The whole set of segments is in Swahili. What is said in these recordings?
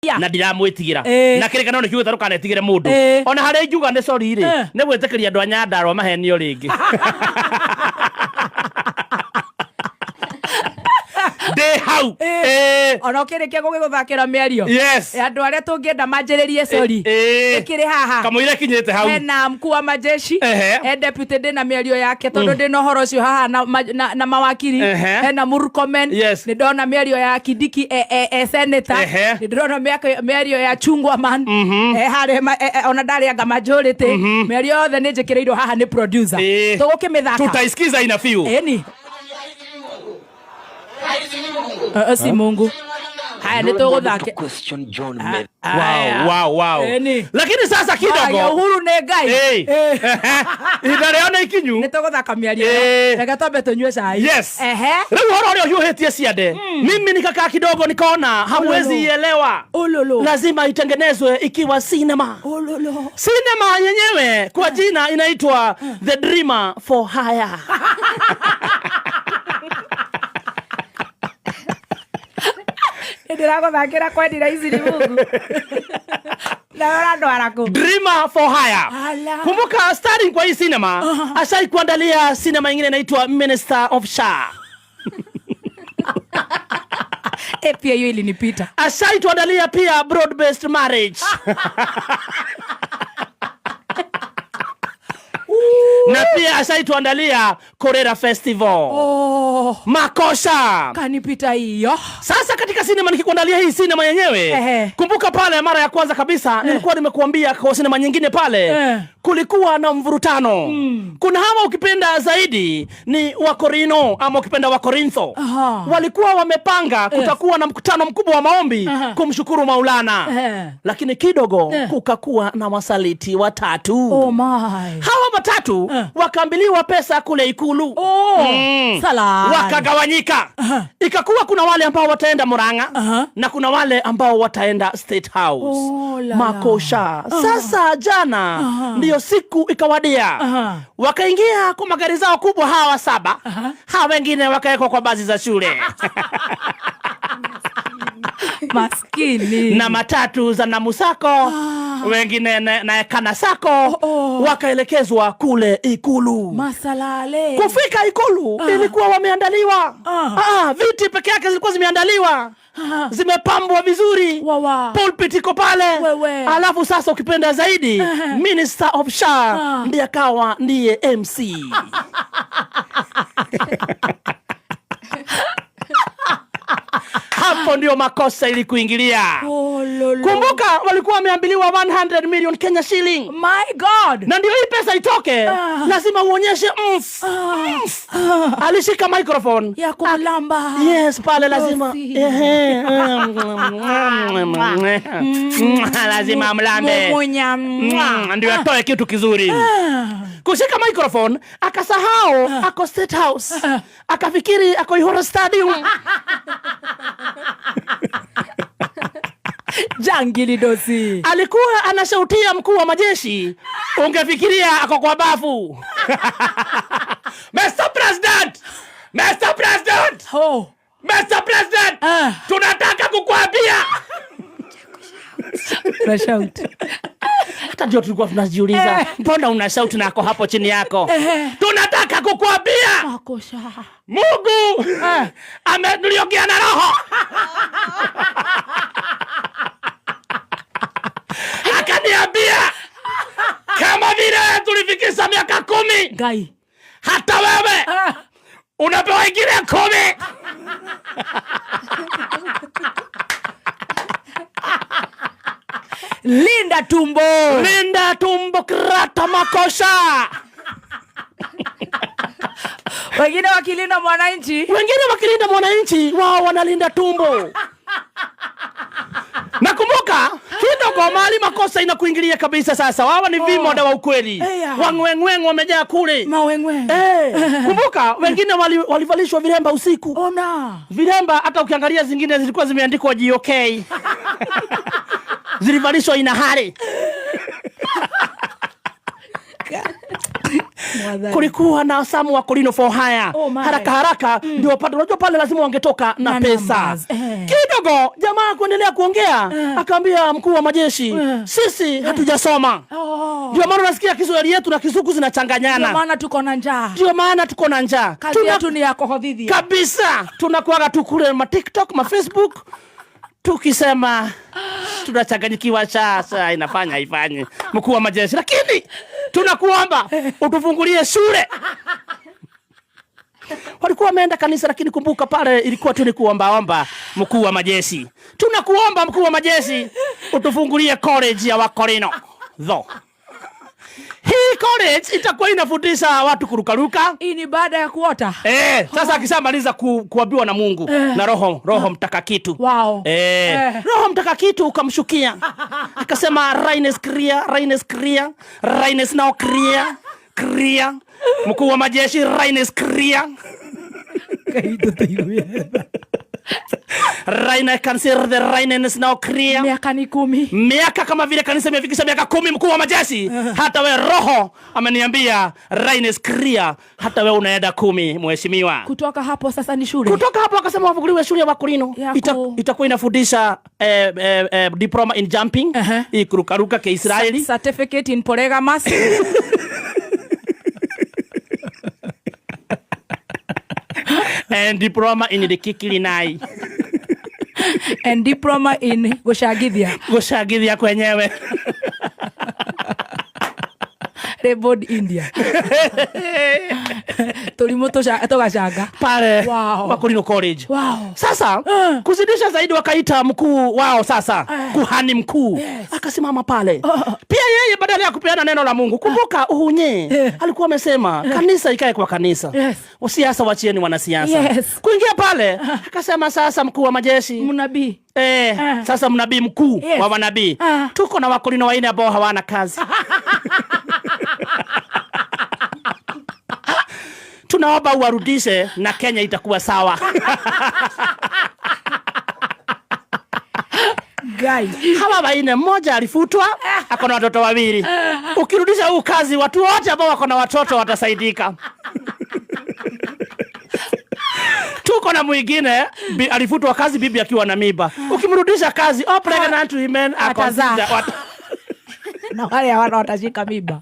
Na ndiramwĩtigĩra. Na kĩrĩkanĩro nĩ kiugĩte ndũkanetigĩre mũndũ. Ona harĩa ingiuga nĩ sorry rĩ, nĩ gwĩtĩkĩria andũ a Nyandarũa mahenio rĩngĩ. Ndĩ hau. Ona ũkĩrĩkia gũgĩgũthakĩra mĩario, andũ arĩa tũngĩenda manjĩrĩrie sorry, ĩkĩrĩ haha. Kamũira kinyĩte hau. Hena mkuu wa majeshi, he deputy ndĩna mĩario yake tondũ ndĩna ũhoro ũcio haha na mawakiri. Hena Murkomen. Nĩ ndona mĩario ya Kindiki e senator. Nĩ ndĩrona mĩario ya Chungwa man harĩa ona ndarĩ anga majority. Mĩario yothe nĩ njĩkĩrĩirwo haha nĩ producer. Tũgũkĩmĩthaka. Tutaisikiza ina few. Ĩni. Si Mungu. Haya, nĩ tũgũthake. Question John Mary. Wow. Ĩni. Lakini sasa Haya, kidogo Uhuru nĩ Ngai. Ihinda rĩao nĩ ikinyu. Nĩ tũgũthaka mĩario ĩyo. Reke twambe tũnyue cai. Rĩu ũhoro ũrĩa ũhiũhĩtie ciande, mimi nikakaa kidogo nikaona hamwezi elewa. Ololo. Lazima itengenezwe ikiwa cinema. Ololo. Cinema yenyewe kwa jina inaitwa The Dreamer for Hire. Ndĩragũthakĩra kwendira ici nĩ Mungu. Na ũrandwara kũ? Dreamer for Hire. Ala. Kumbuka starring kwa hii cinema, ashai kuandalia cinema ingine inaitwa Minister of Sha. Pia hiyo ilinipita. Ashai tuandalia pia broad based marriage. Na pia ashai tuandalia Korera Festival. Oh. Makosha. Kanipita hiyo. Sasa katika sinema nikikuandalia hii sinema yenyewe, kumbuka pale mara ya kwanza kabisa nilikuwa nimekuambia kwa sinema nyingine pale, kulikuwa na mvurutano. Kuna hawa ukipenda zaidi ni Wakorino ama ukipenda Wakorintho. Walikuwa wamepanga kutakuwa na mkutano mkubwa wa maombi kumshukuru Maulana. Lakini kidogo kukakuwa na wasaliti watatu. Oh my. Hawa watatu wakaambiliwa pesa kule Ikulu. Oh, salad. Wakagawanyika. Ikakuwa kuna wale ambao wataenda Murang'a na kuna wale ambao wataenda State House. Oh, la, la. Makosha. Sasa jana ndiyo siku ikawadia. Wakaingia kwa magari zao kubwa hawa saba. Hawa wengine wakawekwa kwa basi za shule. Maskini. Na matatu za Namusako, wengine na Kanasako, wakaelekezwa kule Ikulu. Masalale. Kufika Ikulu ilikuwa wameandaliwa. Viti peke yake zilikuwa zimeandaliwa. Zimepambwa vizuri. Wawa. Pulpit iko pale. Wewe. Alafu sasa ukipenda zaidi, Minister of Sha ndiye akawa ndiye MC. Hapo ndio makosa ilikuingilia. Oh, lolo. Kumbuka walikuwa wameambiliwa 100 million Kenya shilling. My God. Na ndio hii pesa itoke, lazima uonyeshe Alishika microphone. Ya kulamba. Yes, pale lazima. Dosi. Ehe. Lazima mlambe. Mumunya. Ndio atoe kitu kizuri. Kushika microphone, akasahau ako State House. Akafikiri ako Ihuru Stadium. Jangili dosi. Alikuwa anashautia mkuu wa majeshi, ungefikiria ako kwa bafu. Mr President! Mr President! Oh. Mr President! Tunataka kukuambia. Una shout. Hata ndio tulikuwa tunajiuliza, mbona una shout na ako hapo chini yako? Tunataka kukuambia. Makosha. Mungu niliongea na roho. Akaniambia kama vile tulifikisha miaka 10, Ngai. hata wewe unapewa ingine 10. Linda tumbo. Linda tumbo krata makosha. Wengine wakilinda mwananchi. Wengine wakilinda mwananchi, wao wanalinda tumbo. Nakumbuka kidogo mahali makosa inakuingilia kabisa sasa. Hawa ni vimoda wa ukweli. Wangwengweng wamejaa kule. Mawengweng. Kumbuka wengine walivalishwa viremba usiku. Ona. Viremba hata ukiangalia zingine zilikuwa zimeandikwa GOK. Zilivalishwa ina hali. Kulikuwa na Samu wa Kolino for hire. Oh my. Haraka haraka ndio wapate. Unajua pale lazima wangetoka na Na pesa numbers. Kidogo jamaa kuendelea kuongea, akaambia mkuu wa majeshi, sisi hatujasoma. Ndio maana unasikia Kiswahili yetu na Kisuku Ndio zinachanganyana. Maana tuko na njaa. Ndio maana tuko na njaa. Kazi yetu ni ya kuhothithia. Kabisa, tunakuaga tu kule ma TikTok, ma Facebook, tukisema tunachanganyikiwa. Sasa inafanya ifanye, mkuu wa majeshi, lakini tunakuomba utufungulie shule. Walikuwa wameenda kanisa, lakini kumbuka pale ilikuwa tu ni kuombaomba. Mkuu wa majeshi, tunakuomba mkuu wa majeshi utufungulie college ya Wakorino tho. Hii college itakuwa inafundisha watu kurukaruka. Hii ni baada ya kuota. Sasa akishamaliza kuambiwa na Mungu na Roho Mtakakitu. Roho Mtakakitu ukamshukia. Akasema raines clear, raines clear, raines now clear, clear. Mkuu wa majeshi, raines clear. Raina can see the rain is now clear. Miaka ni 10. Miaka kama vile kanisa imefikisha miaka 10, mkuu wa majeshi. Hata we Roho ameniambia rain is clear. Hata we unaenda 10, mheshimiwa. Kutoka hapo sasa ni shule. Kutoka hapo akasema wafunguliwe shule ya Wakorino. Ya Itakuwa inafundisha diploma in jumping, hii kurukaruka Kiisraeli. Certificate in polygamous. And diploma in the kikilinai. And diploma in gucangithia. Gucangithia kwenyewe. Reboard India. Tulimu tugacanga. Pale Wow. Wakorino College. Wow. Sasa kuzidisha zaidi wakaita mkuu wao sasa, kuhani mkuu. Akasimama pale. Pia yeye badala ya kupeana neno la Mungu, kumbuka Uhunye alikuwa amesema kanisa ikae kwa kanisa. Siasa wachieni wanasiasa. Kuingia pale akasema sasa mkuu wa majeshi. Mnabii. Sasa mnabii mkuu wa manabii. Tuko na Wakorino wanne ambao hawana kazi. Tunaomba uwarudishe na Kenya itakuwa sawa. Guy. Hawa wanne, mmoja alifutwa, ako na watoto wawili. Ukirudisha huu kazi, watu wote ambao wako na watoto watasaidika. Tuko na mwingine alifutwa kazi bibi akiwa na mimba. Ukimrudisha kazi, all pregnant women are Atazaa. considered Na wale hawana watashika mimba.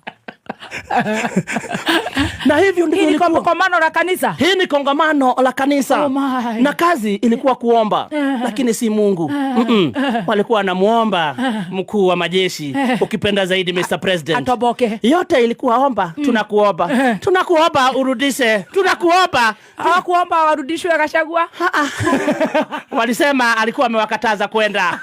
Na hivyo ndivyo Hii ni ilikuwa. kongamano la kanisa. Hii ni kongamano la kanisa. Oh my. Na kazi ilikuwa kuomba, lakini si Mungu. Walikuwa wanamuomba mkuu wa majeshi, ukipenda zaidi Mr. President. Atoboke. Yote ilikuwa omba, tunakuomba. Tunakuomba urudishe. Tunakuomba. Hawakuomba warudishwe Gachagua? Ha-ha. Walisema alikuwa amewakataza kwenda.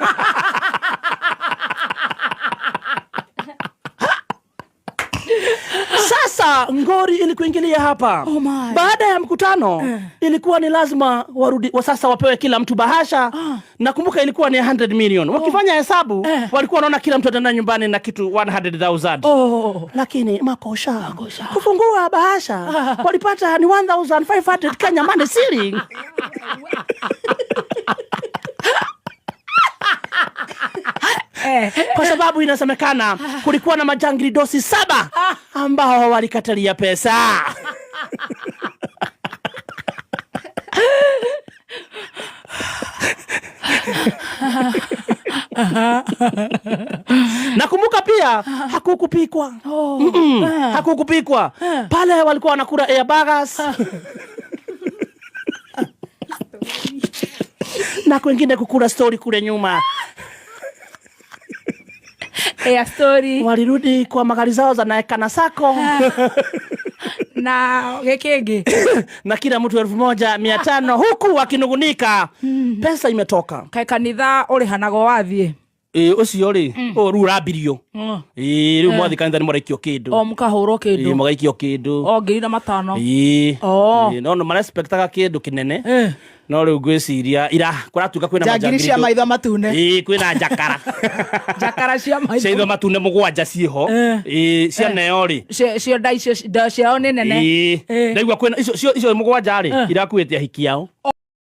Sasa ngori ilikuingilia hapa. Oh my. Baada ya mkutano, ilikuwa ni lazima warudi, wa sasa wapewe kila mtu bahasha. Nakumbuka ilikuwa ni 100 million. Wakifanya hesabu, walikuwa wanaona kila mtu ataenda nyumbani na kitu 100,000. Lakini makosha. Makosha. Kufungua bahasha, walipata ni 1,500 Kenya money shilling. Kwa sababu inasemekana kulikuwa na majangili dosi 7 ambao walikatalia pesa. Nakumbuka pia hakukupikwa. Hakukupikwa. Pale walikuwa wanakula air burgers. Na kwingine kukula story kule nyuma. Air story. Walirudi kwa magari zao za Naekana Sacco. Na gĩkĩngĩ. Na kila mtu 1,500 huku wakinungunika. Pesa imetoka. Kaĩ kanitha ũrĩhanagwo wathiĩ? Ũcio rĩ, ũyũ rĩu ũrambirio. Rĩu mwathiĩ kanitha nĩ mũraikio kĩndũ. O mũkahũrwo kĩndũ. Mũgaikio kĩndũ. O ngiri na matano. No nĩ marespektaga kĩndũ kĩnene. No rĩu ngwĩciria ira kũratuĩka kwĩna Njangiri majangiri cia tu. maitho matune. Kwĩna njakara. Njakara cia maitho. Cia itho matune mũgwanja ciĩho. Cia neo rĩ. Cio nda icio, nda ciao nĩ nene. Ndaigua kwĩna icio, icio mũgwanja rĩ, irakuĩte ahiki ao.